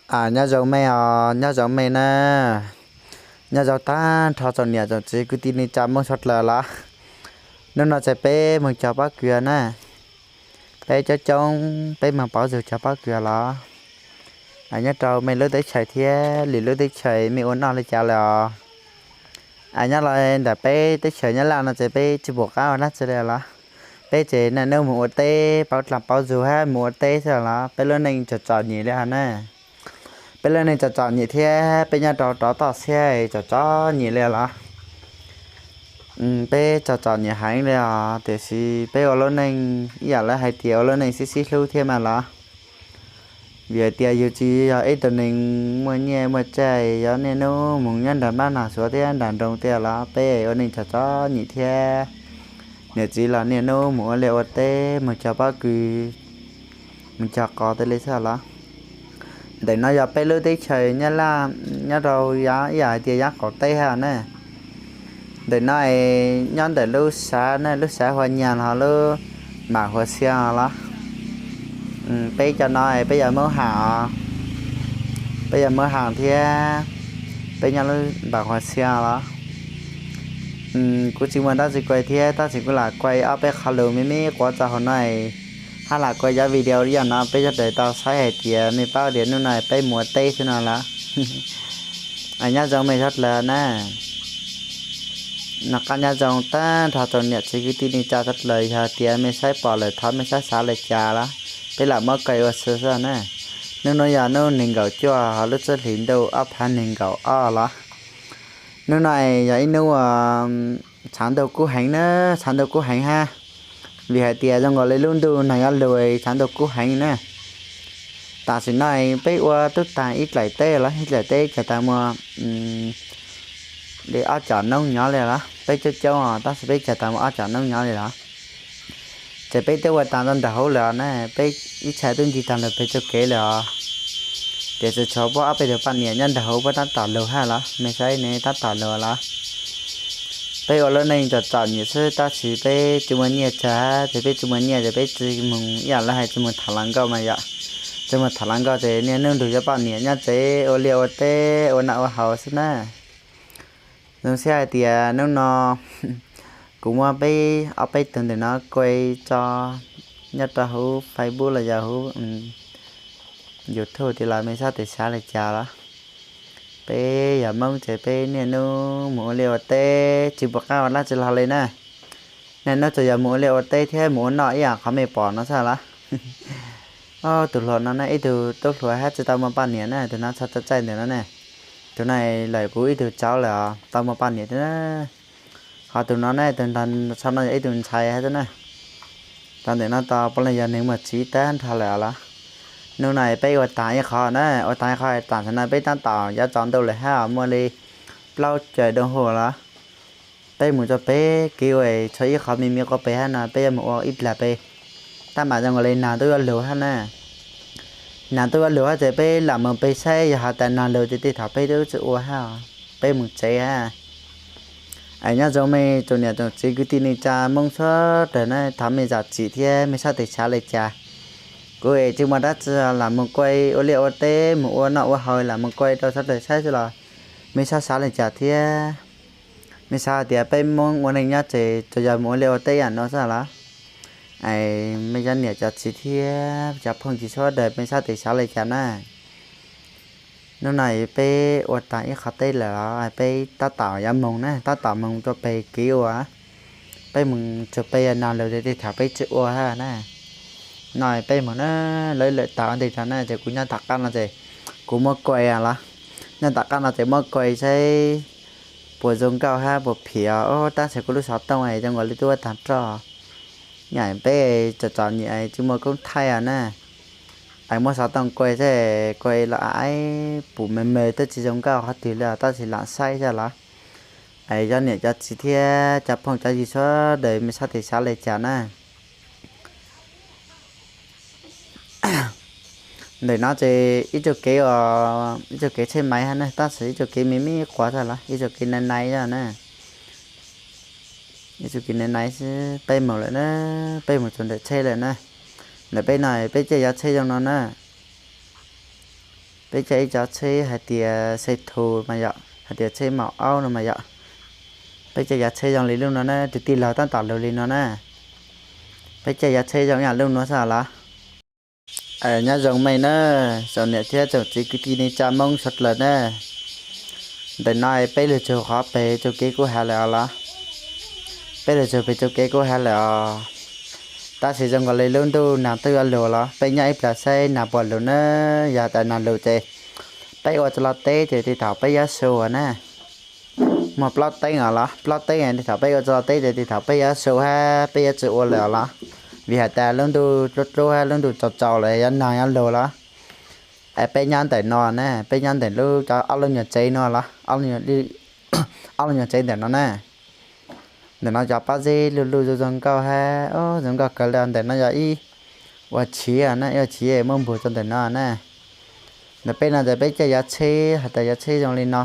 Aws, nyob zoo mej os, nyob zoo mej na. Nyob zoo tag nrho tsoom niam tsoom txiv kwv tij neej tsa Hmoob suav dlawg los. Hnub no ces peb moog cog pob kws na. Peb coob coob peb moog pauv zug cog pob kws los. Aws, nyob rau mej lub teb chaws thiab lwm lub teb chaws mej ua noj le cas lawm os? Aws, nyob los ntawm peb teb chaws Nyab Laj no ces peb tsis pum qab ua dlaab tsi le los. Peb ces niaj hnub moog ua teb, pauv dlaag pauv zug hab moog ua teb xwb los. Peb lub neej tsom txom nyem le hov na. Peb lub neej tsom txom nyem thiab peb nyob rau rov toj siab tsom txom nyem le los. Peb tsom txom nyem heev le os, tiam sis peb ua lub neej ib yam lawv hais tias ua lub neej sib sib hlub thiab mas los. Vim hais tias yus tsis yog ib tug neeg muaj nyiaj muaj txiaj, yog niaj hnub moog nyob nram pab nag suav thiab nram nroog tiag los peb ua neej tsom txom nyem thiab. Niam txiv los niaj hnub moog ua liaj ua teb, moog cog pob kws, moog cog qos tej le xwb los. Ntawm no yog peb lub teb chaws Nyab Laj, nyob rau ib yam hais tias yav qaum teb hab na. Ntawm no nyob ntawm lub sav na, lub sav Hua Nyas los lub npam Hua Xia los. Peb cov no peb yog Hmoob Ham os, peb yog Hmoob Ham thiab peb nyob lub npam Hua Xia los. Kuv tsis muaj dab tsi kuaj thiab tab sis kuv lam kuaj ob peb qho lus me me quav txog hauv no hab lam kuaj cov video li yam no peb sawv daws tau saib hais tias mej paub tias hnub no peb mus ua teb xwb no los. Nyob zoo mej sawv dlawg na. Noj qab nyob zoo tag nrho tsoom niam txiv kwv tij neej tsa sawv dlawg, yog tias mej saib pom lawm thov mej saib xav le cas los peb lam muab kuaj ua xwb xwb na. Hnub no yog hnub neeg nkaum cuaj hauv lub txwb hlis ntuj ob phav neeg nkaum ob los. Hnub no yog ib hnub uas tshav ntuj kub heev na, tshav ntuj kub heev hab. Vim hais tias zoo nkaus li lub ntuj nag yuav lug, tshav ntuj kub heev na. Tam sim no peb ua tub taag ib dlaim teb los, ib dlaim teb cog tas muaj li ob com noob nyob li los, peb coob coob os tab sis peb cog tas muaj ob com noob nyob li los. Ces peb twb ua taag rau nram hauv lawm na, peb ib txhia twb nti taag lug peg txuj kev lawm os. Ces tsuas tshuav puab ob peb tug poj niam nyob nram hauv puab tab tom lug hab los, mej saib ne tab tom lug los. Peb ua lub neej tsom txom nyem xwb tab sis peb tsis muaj nyiaj tsawg, ces peb tsis muaj nyiaj ces peb tsis moog ib yam lawv hais tsis moog tham hluas nkauj mas yom. Tsis moog tham hluas nkauj ces niaj hnub nrug cov poj niam nyob tsev ua liaj ua teb ua noj ua haus xwb na. Zoo siab hais tias hnub no kuv muab peb ob peb tug ntawm no kuaj tso nyob rau huv Facebook los yog huv YouTube tias los mej sab tes xav li cas los. Peb yog Hmoob ces peb niaj hnub mus ua liaj ua teb tsis pom qab ua dlaab tsi hlo li na. Niaj hnub tsuas yog mus ua liaj ua teb thiab mus ua noj ib yam qhov mej pom no xwb los. Tus hluas no ne ib tug tub hluas hab tsis tau muaj poj niam na, tus no txog txaij ntawm no ne. Tus no lawm kuv ib tug tsauv lawm tau muaj poj niam thiab. Ho tus no ne, tus nrog tshaj no yog ib tug ntxhais hab xwb na. Tau ntawm no tau puav leej yog neeg muaj txiv tag nrho lawm los. Hnub no peb ua taag ib qho na, ua taag ib qho tam sim no peb tab tom yuav tsaus ntuj lawm hab os, muaj li plaub caug doo hub los. Peb mus rau peg kev ua tshuav ib qho me me quaj peg hab no peb yuav mus ua ib dlaim peg. Tab mas zoo nkaus li nag tuaj yuav lug hab na. Nag tuaj yuav lug hab ces peb lam mus peg saib yog has tas nag lug ces tej thaum peb twb tsis ua hab os, peb mus tsev hab. Es nyob zoo mej tsoom niam tsoom txiv kwv tij neej tsa Hmoob sawv daws na, thov mej zam txim thiab mej sab tes xav li cas. Kuv es tsis muaj dab tsi lam mus kuaj ua liaj ua teb mus ua noj ua haus lam mus kuaj rau sawv daws saib xwb los mej sab xav li cas thiab. Mej xav hais tias peb Hmoob ua neej nyob tsev tsuas yog mus ua liaj ua teb yam no xwb los? Es mej cov niam cov txiv thiab cov phooj ywg sawv daws mej sab tes xav li cas na? Hnub no peb ua taag ib qho teb lawm los peb tab tom yuav moog na, tab tom moog rau peg kev ua. Peb mus tsuag peg nag lug tej thaum peb tsis ua hab na. No peb mus na, lawv lawm tag ua ntej tag na ces kuv nyob tom qab no ces kuv muab kuaj los. Nyob tom qab no ces muab kuaj saib puas zoo nkauj hab puas phim os. Tab sis kuv lub xov tooj zoo nkaus li twb ua taag roj. Nyam peb tsom txom nyem tsis muaj koob thaij os na. Es muab xov tooj kuaj saib, kuaj los aib pum me me twb tsis zoo nkauj qhov twg li os, tab sis lam saib xwb los. Es cov niam cov txiv thiab cov phooj cov ywg sawv daws mej sab tes xav li cas na? Ntawm no ces ib txoj kev, ib txoj kev tsheb maiv hab na, tab sis ib txoj kev me me quav xwb los, ib txoj kev nai nai xwb na. Ib txoj kev nai nai xwb, peb mus lawm na, peb mus txog ntawm tsheb lawm na. Ntawm peb no peb caij cov tsheb zoo no na. Peb caij ib cov tsheb hais tias xe thum mas yom, hais tias tsheb maum aub no mas yom. Peb caij yav tsheb zoo li lub no na, tus tij laug tab tom lug li no na. Peb caij yav tsheb zoo ib yam lub no xwb los. Nyob zoo mej na, tsoom niam thiab tsoom txiv kwv tij neej tsa Moob sawv dlawg na. Ntawm no peb lug tsaug qhov pem tsaug kev kub heev lawm os los. Peb lug tsaug pem tsaug kev kub heev lawm os. Tab sis zoo nkaus li lub ntuj nag twb yuav lug los, peb nyob ib plag saib nag puas lug na. Yog tas nag lug ces peb ua txoj laj teb ces tej thaum peb yuav su na. Muaj plaub teeb os los, plaub teeb tej thaum peb ua txoj laj teb ces tej thaum peb yuav su hab peb yuav tsi ua lawm os los. Vim hais tas lub ntuj dlub dlub hab lub ntuj tsaus tsaus lawm, yuav nag yuav lug los. Es peb nyob ntawm no na, peb nyob ntawm lub cov ob lub nyuag tsev no los, ob lub nyuag tsev ntawm no na. Ntawm no cov pob zeb luj luj zoo zoo nkauj hab, zoo nkauj kawg li. Ntawm no yog ib ua chiv na, ib ua chiv muab npug rau ntawm no na. Ntawm peb no ces peb caij yav tsheb, hais tas yav tsheb zoo li no.